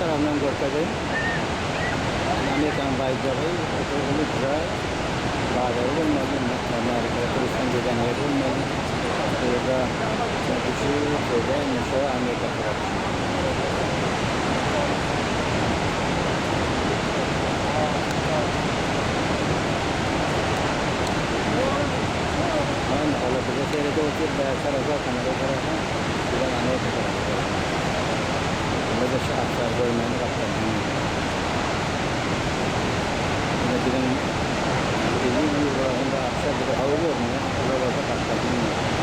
tarapyndan görkezeýin. Amerikanyň baýdagy, uly jaý, bazary bolmaly, Amerikada turistleň gelýän ýeri bolmaly. Bu ýerde şu söwda indi şu Amerika tarapy. Indi olar bize seredip otyr, bäri tarapa, Kanada tarapa, bizem Amerika tarapa seredýäs. Onda-da şu atlary görmäni gapdaldan gelýär. Ine biziň biziň ýurgulagynda atlar bize gowy görünýär, olar bolsa gapdaldan gelýär.